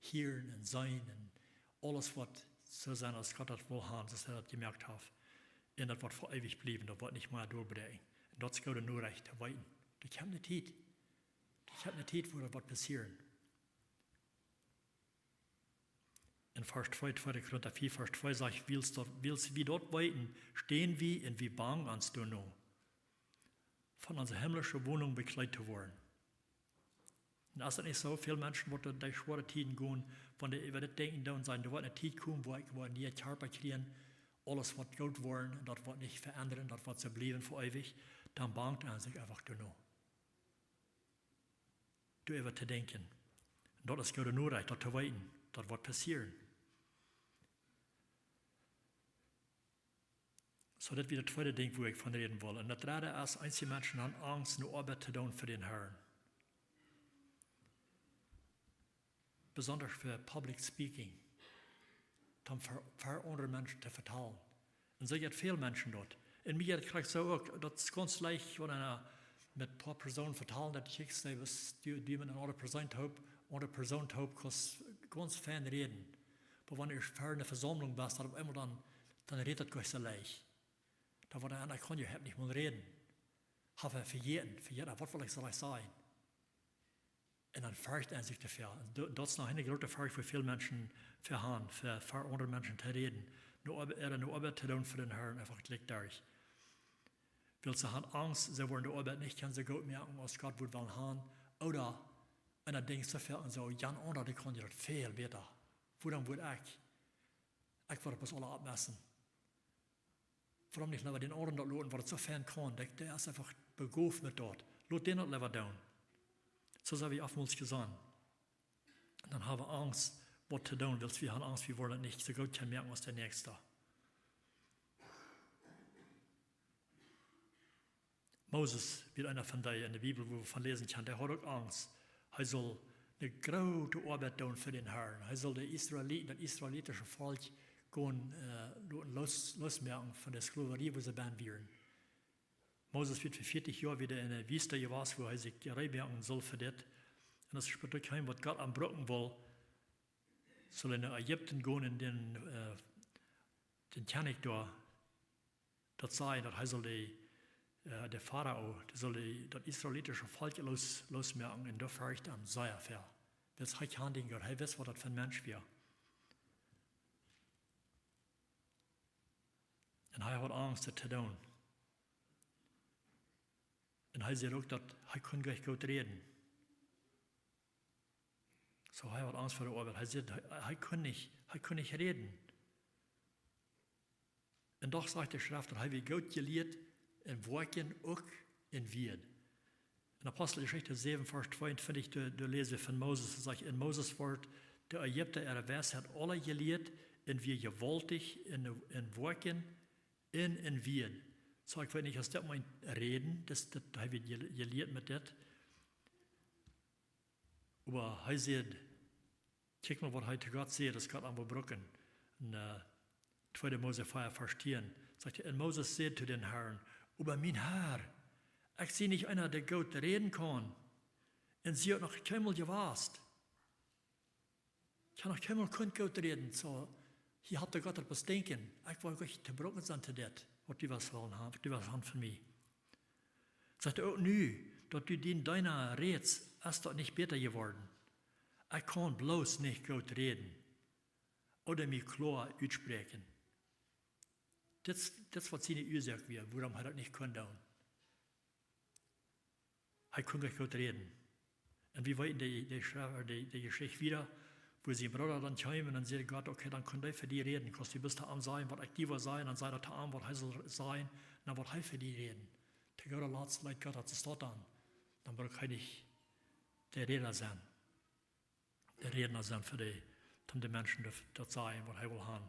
hieren un seenen un aules woat soo sennen, aus Gott daut well han, soo aus hee daut jemoakt haft. Un daut woat fa eewich bliewen, daut woat nich mea dolbräakjen. Un daut es goode Norecht to weeten. Doa kjemt eene Tiet. Doa kjemt eene Tiet, wua daut woat passieren. En Varsch twee, tweede Korinta vea, Varsch twee sajcht: "Wiels daut, wiels wie daut weeten, stehen wie un wie bangen ons doano, von onse himmlische Wohnung bekleedt to woaren." Un es daut nich soo, väl Menschen, waut derch schwoare Tieden gonen, wan dee äwa dit denkjen doonen, sajen: "Doa woat eene Tiet komen, wua ekj woa een nieen Kjarpa kjrieen, aules woat goot woaren, un daut woat nich veendren, daut woat soo bliewen fa eewich." Dan bangt eena sikj eefach doano, doaräwa to denkjen. Un daut es goode Norecht, daut to weeten, daut woat passieren. Soo, daut wia daut tweede Dinkj, wua ekj von räden well. Un daut dredde es, eenje Menschen han Angst, ne Oabeit to doonen fa dän Harn. Besonda fa public speaking. Om ver, ver aundre Menschen to vetalen. Un soo jeit väl Menschen daut. Un mie jeit daut krakjt soo uk, daut es gaunz leicht, wan eena met een poa Persoonen vetalen deit, daut jie, daut jie met eene aundre Persoon toop, aundre Persoon toop, kaust gaunz fein räden. Oba wan du ver eene Vesaumlunk best, dan opp eemol dan, dan rät daut goanich soo leicht. Dan woat eena, ekj kaun je nich mol räden. Haft eena vejäten, vejäten, waut well ekj, saul ekj sajen? Un dan fercht eena sikj doafäa. Daut, daut es noch eene groote Forcht, wua väl Menschen fa han, fa, fa aundre Menschen to räden. Ne Oab-, ne Oabeit to doonen fa dän Harn, eefach jlikj doaderch. Wiels see han Angst, see woaren de Oabeit nich kjennen soo goot moaken aus Gott wudd wellen han. Ooda, un dan denkjst du väl aun soo, jan aundra, dee kaun je daut väl bäta. Wuarom wudd ekj? Ekj woa daut bloos aula aufmessen. Wuarom nich leewa dän aundren daut loten, waut daut soo fein kaun? Dee, dee es eefach begowt met daut. Lot dän daut leewa doonen. Soo sent wie oftmols jesonnen. Un dan ha wie Angst, waut to doonen, wiels wie han Angst, wie woaren daut nich soo goot kjennen moaken aus de Näakjsta. Moses wia eena von dee en de Bibel, wua wie von läsen kjennen, dee haud uk Angst. Hee sull ne groote Oabeit doonen fa dän Harn. Hee sull de Israeliten, daut israelitische Volkj, gonen, äh, loten loos, loosmoaken von de Skloverie, wua see bennen wieren. Moses wia fa vieetich Joa wia en de Wiest jewast, wua hee sikj reed moaken sull fa dit. Un aus hee späta kjeem, waut Gott am brucken wull, sull hee no Ägipten gonen un dän, äh, dän Kjennich doa daut sajen, daut hee sull de, äh, de Farao, dee sull de, daut israelitische Volkj loos, loosmoaken, un doa fercht am sea väl. Wiels hee kjand dän Gott, hee wist, waut daut fa een Mensch wia. Un hee haud Angst, daut to doonen. Un hee säd uk, daut hee kunn nich goot räden. Soo, hee haud Angst fa de Oabeit. Hee säd, hee, hee kunn nich, hee kunn nich räden. Un doch sajcht de Schreft, daut hee wia goot jelieet en Woakjen uk en Wieed. En Aposteljeschicht säwen, Varsch tweeuntwintich, doa, doa läs wie von Moses, daut sajcht: "Un Moses wort de Ägipta äare Weisheit aula jelieet un wia jewaultich en, en Woakjen un en Wieed." Soo, ekj weet nich, aus daut meent räden, daut, daut hee wia jel-, jelieet met dit. Oba hee säd, kjikj mol, waut hee to Gott säd, aus Gott am wull brucken. En, äh, tweede Mose vea, Varsch tieen, sajcht hee: "Un Moses säd to dän Harn: Oba mien Har, Ekj sie nich eena, dee goot räden kaun. Un sie uk noch kjeenmol jewast. Ekj hab noch kjeenmol kunt goot räden, soo, hia haft Gott daut bestenkjen. Ekj woa nich to brucken sennen to dit, waut du west wellen haben, waut du west haben von mie. Sajcht hee uk: Nu, daut du dien Deena rädst, es daut nich bäta jeworden? Ekj kaun bloos nich goot räden ooda mie kloa utspräakjen. Dit, dit es waut siene Uasoak wia, wuarom hee daut nich kunn doonen. Hee kunn nich goot räden. Un wie weeten de, de, Schre- de, de Jeschicht wieda, woo sien Brooda dan kjeem un dan säd Gott: Okay, dan kaun dee fa die räden. Kaust du bloos to am sajen, waut ekj die well sajen, dan saj daut to am, waut hee saul sajen, dan woat hee fa die räden. To gooda Latst leet Gott daut soo stonen. Dan bruckt hee nich de Räda sennen. De Rädna sennen fa de, om de Menschen daut, daut sajen, waut hee well haben.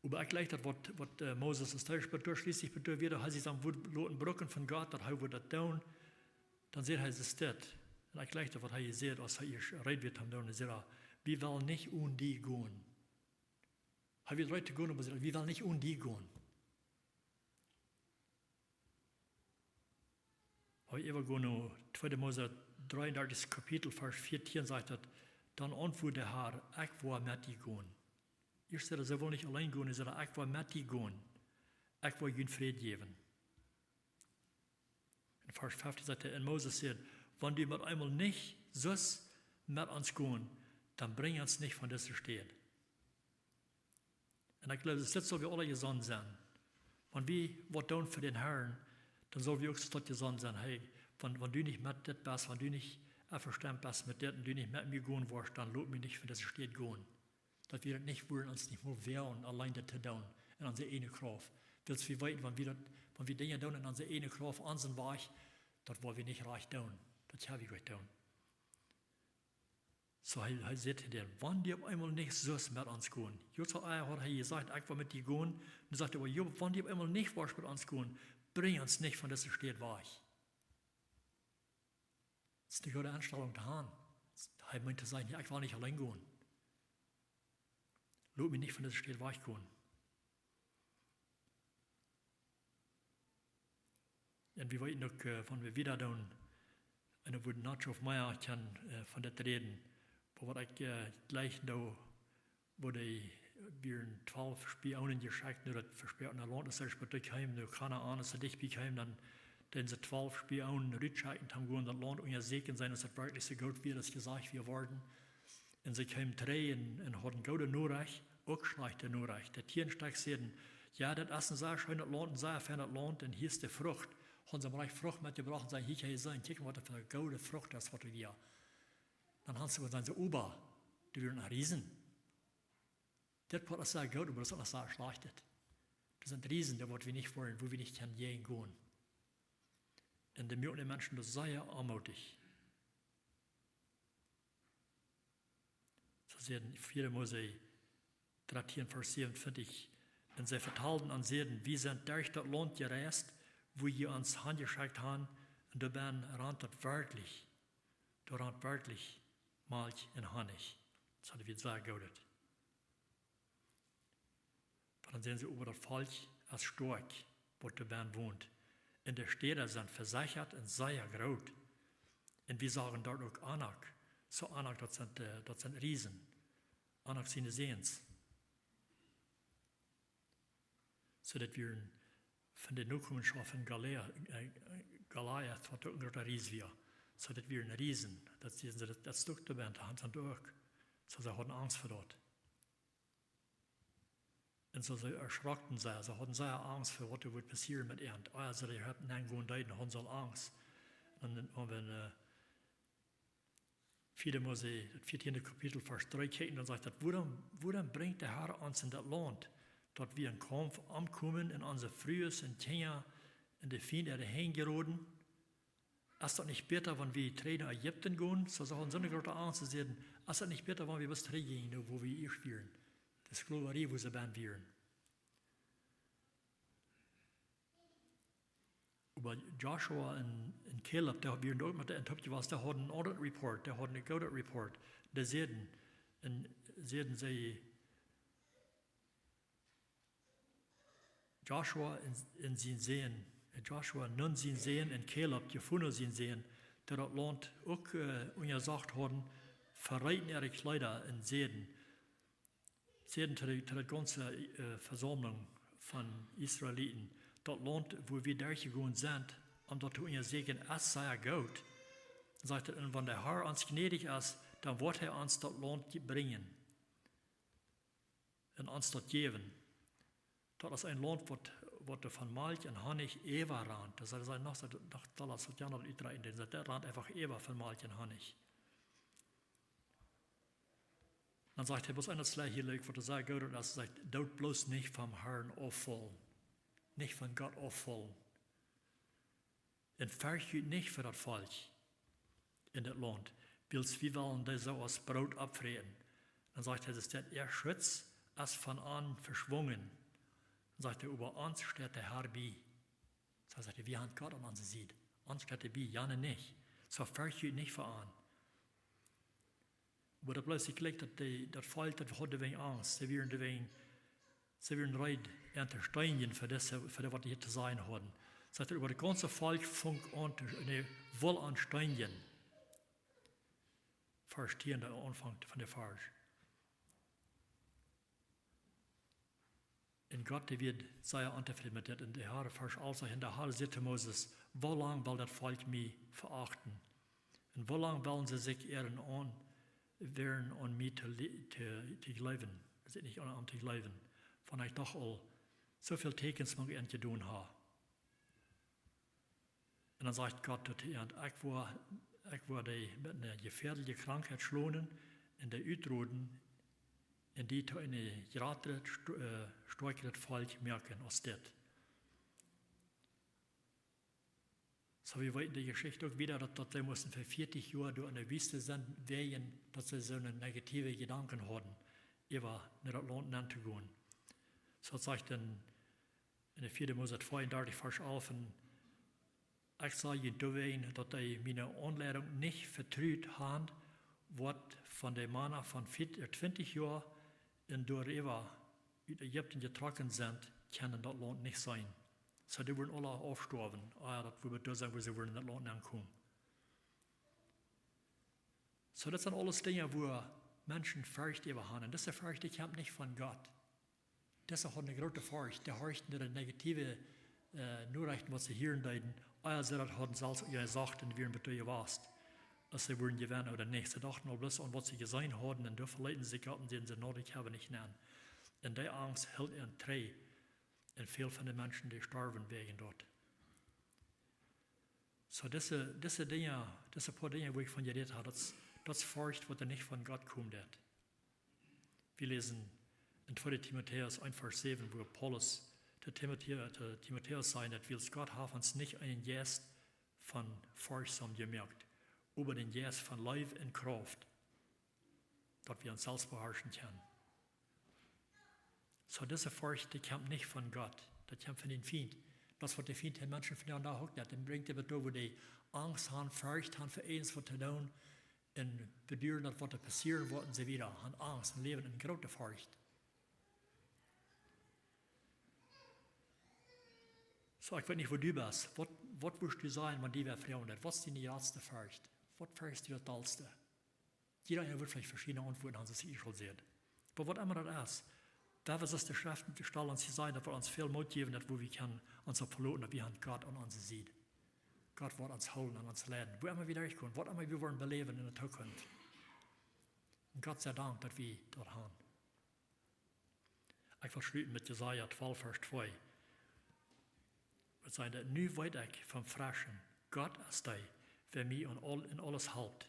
Oba ekj jleich daut, waut, waut, äh, Moses es, hee spät doa, schlieslich spät doa wada, hee sikj dan wudd loten brucken von Gott, daut hee wudd daut doonen, dan säd hee: Es dit? Un ekj jleich daut, waut hee säd, aus hee ieescht reed wia toom doonen, dan säd hee: Wie wellen nich onen die gonen. Hee wia reed to gonen, oba säd: Wie wellen nich onen die gonen. Oba wie gonen no tweede Mose dreeundartichste Kapitel, Varsch vieetieen, sajcht daut: Dan auntwuad de Herr: Ekj woa met die gonen. Ieescht säd hee: See wellen nich auleen gonen, hee säd: Ekj woa met die gonen. Ekj woa junt Fräd jäwen. En Varsch feftieen sajcht hee, un Moses säd: Wan du met eemol nich sust met ons gonen, dan brinj ons nich von dise Städ. Un ekj jleew, daut dit saul wie aule jesonnen sennen. Wan wie waut doonen fa dän Herrn, dan saul wie uk soo jesonnen sennen: Hey, wan, wan du nich met dit best, wan du nich envestonen best met dit un du nich met mie gonen woascht, dan lot mie nich von dise Städ gonen. Daut wie daut nich wellen, ons nich mol woagen, auleen daut to doonen, en onse ieejne Krauft. Wiels wie weeten, wan wie daut, wan wie Dinja doonen en onse ieejne Krauft, onsen Wajch, daut woa wie nich rajcht doonen. Daut kjenn wie nich doonen. Soo, hee, hee säd to dän: Wan du opp eemol nich sust met ons gonen. Josua haud hee jesajcht: Ekj woa met die gonen. Un dan sajcht hee: Oba Job, wan du opp eemol nich woascht met ons gonen, brinj ons nich von dise Städ wajch. Daut es eene goode Enstalunk to haben. Hee meent to sajen: Ekj well nich auleen gonen. Lot mie nich von dise Städ wajch gonen. Un wie weeten uk, äh, wan wie wieda doonen, un doa wudd noch väl mea kjennen, äh, von dit räden. Oba waut ekj, äh, jleich doo, woo dee, äh, wieren twalf Spionen jeschekjt no daut vesproakne Launt, aus see spät kjeemen, no Kanaan, aus see dicht bie kjeemen, dan deeden see twalf Spionen rutschekjen, toom gonen daut Launt unjasieekjen, seenen, aus daut werkjlich soo goot wia, aus jesajcht wia worden. Un see kjeemen trigj un, un hauden goode Norecht, uk schlajchte Norecht. De Tieen Stekj säden: Jo, daut es een sea scheenet Launt, een sea feinet Launt, un hia es de Frucht. Hauden see am rajcht Frucht metjebrocht un säden: Hia kjenn jie seenen, kjikj, waut daut fa eene goode Frucht es, waut wie hia. Dan hauden see jesajcht: Oba, doa wieren Riesen. Dit Poat es sea goot, oba daut es uk sea schlajcht. Doa sent Riesen, doa woa wie nich wellen, wua wie nich kjennen jäajen gonen. Un daut moakt de Menschen doa sea onmootich. Soo sajcht vieede Mose dartieen, Varsch säwenuntwintich: Un see vetalden un säden: Wie sent derch daut Launt jereist, wua jie ons hanjeschekjt haben, un doa bennen rant daut werkjlich, doa rant werkjlich Malkj un Honnich. Daut wia sea goot. Oba dan säden see: Oba daut Volkj es stoakj, waut doa bennen wont. Un de Städa sent vesechat un sea groot. Un wie sagen doa uk Anak. Soo Anak, daut sent, äh, daut sent Riesen. Anak siene Säns. Soo daut wieren von de Nokomenschoft von Goliath, äh, Goliath, waut uk een groota Ries wia. Soo daut wieren Riesen. Daut säden see, daut, daut Stekj doa bennen, daut hauden see uk. Soo see hauden Angst fa daut. Un soo, see erschrocken sea, see hauden sea Angst fa waut doa wudd passieren met an. Ah, soo, dee hauden nich gonen deeden, hauden see Angst. Un dan, wan wie, äh, vieede Mose, daut vieetieende Kapitel, Varsch dree kjikjen, dan sajcht daut: Wuarom, wuarom brinjt de Herr ons en daut Launt, daut wie em Kaumf omkomen un onse Frues un Kjinja en de Fiend äare Henj jeroden? Es daut nich bäta, wan wie trigj no Ägipten gonen? Soo, see hauden soone groote Angst, see säden: Es daut nich bäta, wan wie bloos trigj jinjen, wua wie ieescht wieren? De Sklowarie, wua see bennen wieren. Oba Joshua un, un Kaleb, dee wieren uk met de Äntopje, waut dee hauden een aundren Report, dee hauden een gooden Report. Dee säden, un säden see, Joshua un, un sien Sän Joshua, Nun sien Sän, un Kaleb, Jefune sien Sän, dee daut Launt uk, äh, unjasocht hauden, verreeten äare Kjleeda un säden, säden to de, to de gaunze, äh, Vesaumlunk von Israeliten: Daut Launt, wua wie derchjegonen sent, om daut to unjasäkjen, es sea goot. Sajcht hee: Un wan de Har ons jnädich es, dan woat hee ons daut Launt je-, brinjen un ons daut jäwen. Daut es een Launt, waut, waut doa von Malkj un Honnich äwarant. Daut es, daut es noch, noch, daut es, daut es, daut es, daut rant eefach äwa von Malkj un Honnich. Dan sajcht hee bloos eent, daut es hia leuk, waut hee sajcht, Gott, daut sajcht: Doot bloos nich vom Harn auffaulen. Nich von Gott auffaulen. Un ferjcht junt nich fa daut Volkj en daut Launt, wiels wie wellen dee soo aus Broot oppfräten. Dan sajcht hee, daut äa Schutz es von an veschwungen. Dan sajcht hee: Oba ons steit de Har bie. Soo sajcht hee, wie haben Gott aun onse Sied. Ons steit hee bie, jane nich. Soo ferjcht junt nich fa an. Oba daut bleef sikj jlikj, daut dee, daut Volkj, daut haud een bät Angst. See wieren een bät, see wieren reed, an to steenjen fa dise, fa dee, waut dee hia to sajen hauden. Sajcht hee: Oba daut gaunze Volkj funk aun to, nä, wol aun steenjen. Varsch tieen, de Aunfank von dän Varsch. Un Gott, dee wia sea ontofräd met dit. Un de Har, Varsch alf sajcht: Un de Har säd to Moses: Woo lang well daut Volkj mie veachten? Un woo lang wellen see sikj irren aun, irren aun mie to le-, to, to jleewen? Sikj nich aun, aun to jleewen, wan ekj doch aul soo väl Tieekjens mank an jedonen hab. Un dan sajcht Gott to an: Ekj woa, ekj woa dee met eene jefäadelje Krankheit schlonen un dee utroden un die to een jratret, sto-, äh, stoakjret Volkj moaken aus dit. Soo, wie weeten de Jeschicht uk wieda, daut, daut see musten fa vieetich Joa doa enne Wüste sennen, wäajen daut see soone negative Jedanken hauden, äwa no daut Launt nenn to gonen. Soo, daut sajcht dan en de vieede Mose tweeundartich, Varsch alf: Un ekj saj junt doawäajen, daut jie miene Aunleidunk nich vetrut haben, waut von de Mana von vier-, äh, twintich Joa un doaräwa ut Ägipten jetrocken sent, kjennen daut Launt nich seenen. Soo, dee wudden aula aufstoawen, ea daut wia doa sennen, wua see wudden en daut Launt nenkomen. Soo, daut sent aules Dinja, wua Menschen Forcht äwa haben. Un dise Forcht, dee kjemt nich von Gott. Dise hauden eene groote Forcht. Dee horchten no de negative, äh, Norechten, waut see hieren deeden. Ea see daut hauden selfst jeseenen un wieren betoacht jewast, aus see wudden jewennen ooda nich. See dochten aul bloos aun, waut see jeseenen hauden, un doa veleeten see sikj opp un säden see: "Nä, ekj hab nich nenn." Un dee Angst hilt an trigj. Un väl von de Menschen, dee storwen wäajen daut. Soo, dise, dise Dinja, dise poa Dinja, wua ekj von jerät hab, daut es, daut es Forcht, waut doa nich von Gott kjemt. Wie läsen en tweede Timotäus eent, Varsch säwen, wua Paulus to Timotä-, to Timotäus säd, daut wiels Gott haft ons nich eenen Jeist von Forcht jemoakt, oba dän Jeist von Leew un Krauft, daut wie ons selfst beharschen kjennen. Soo, dise Forcht, dee kjemt nich von Gott, dee kjemt von dän Fient. Daut es, waut de Fient de Menschen vondoag uk deit. Dee brinjt dee doa, wua dee Angst haben, Forcht haben, fa eent waut to doonen, un beduaren daut, waut doa passieren woat, un soo wieda. Haben Angst un läwen en groote Forcht. Soo, ekj weet nich, wua du best. Waut, waut wurscht du sajen, wan die wäa froagen deed? Waut es diene jratste Forcht? Waut forchst du daut dollste? Jieda eena woat veleicht veschiedne Auntwuaten haben, soo aus ekj aul säd. Oba waut emma daut es, doa es de Schreft, dee stalt ons hia sennen, daut woat ons väl Moot jäwen, daut wua wie kjennen ons opp veloten, daut wie haben Gott aun onse Sied. Gott woat ons hoolen un ons leiden, wua emma wie derchkomen, waut emma wie woaren beläwen en de Zukunft. Un Gott sie Dank, daut wie daut haben. Ekj well schluten met Jesaja twalf, Varsch twee. Waut sajcht daut? Nu weet ekj von Freschen: Gott es dee, wäa mie en aul-, en aules halpt.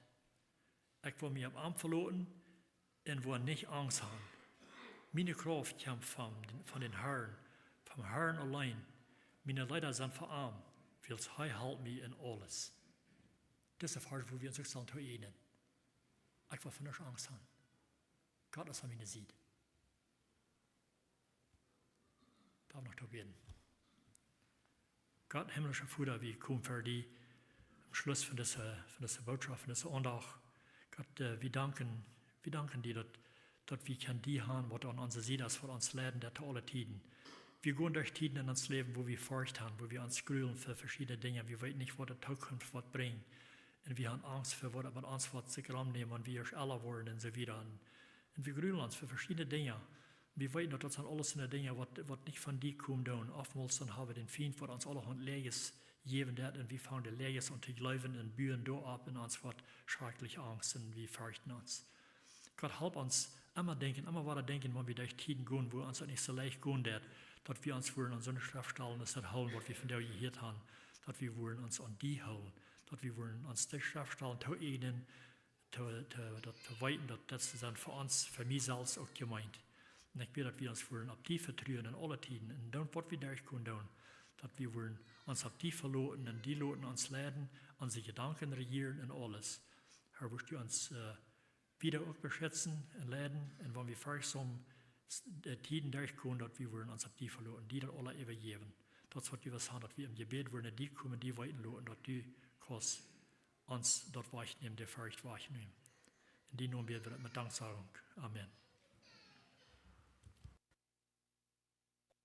Ekj woa mie opp am veloten un woa nich Angst haben. Miene Krauft kjemt von, von dän Harn, vom Harn auleen. Miene Leeda sent von am, wiels hee halpt mie en aules. Dise Varsch, wua wie ons uk sellen toeeajnen. Ekj woa fa nuscht Angst haben. Gott es aun miene Sied. Lot ons noch bäden. Gott, himmlischa Voda, wie komen ver die aum Schluss von dise, von dise Bootschoft, von dise Aundacht. Gott, äh, wie danken, wie danken die, daut, daut wie kjennen die haben, waut aun onse Sied es, waut ons leiden deit to aule Tieden. Wie gonen derch Tieden en ons Läwen, wua wie Forcht han, wua wie ons grulen fa veschiedne Dinja. Wie weeten nich, waut de Tookunft woat brinjen. Un wie han Angst fa, waut daut met ons woat sikj romnämen, wan wie ieescht ella woaren un soo wieda. Un, un wie grulen ons fa veschiedne Dinja. Wie weeten, daut daut sent aules soone Dinja, waut, waut nich von die komen doonen. Oftmols dan ha wie dän Fient, waut ons aulahaunt Läajes jäwen deit, un wie fangen de Läajes aun to jleewen un buen doaropp un ons woat schrakjlich Angst un wie ferchten ons. Gott, halp ons emma denkjen, emma wada denkjen, wan wie derch Tieden gonen, wua ons daut nich soo leicht gonen deit, daut wie ons wudden aun soone Schreftstalen aus daut hoolen, waut wie vondoag jehieet han, daut wie wudden ons aun die hoolen, daut wie wudden ons de Schreftstalen tooeajnen, to, to, daut to weeten, daut daut sent fa ons, fa mie selfst uk jemeent. Un ekj bäd, daut wie ons wudden opp die vetruen en aule Tieden, un doonen, waut wie derch gonen doonen, daut wie wudden ons opp die veloten un die loten ons leiden, onse Jedanken rejieren un aules. Herr, wurscht du ons, äh, wieda uk beschitzen un leiden, un wan wie fercht soone, äh, Tieden derch gonen, daut wie wudden ons opp die veloten, die daut aula äwajäwen. Daut es, waut wie wellen han, daut wie em Jebäd wudden no die komen, die weeten loten, daut du kaust ons daut wajchnämen, de Forcht wajchnämen. En dien Nomen bäd wie daut met Danksagunk. Amen.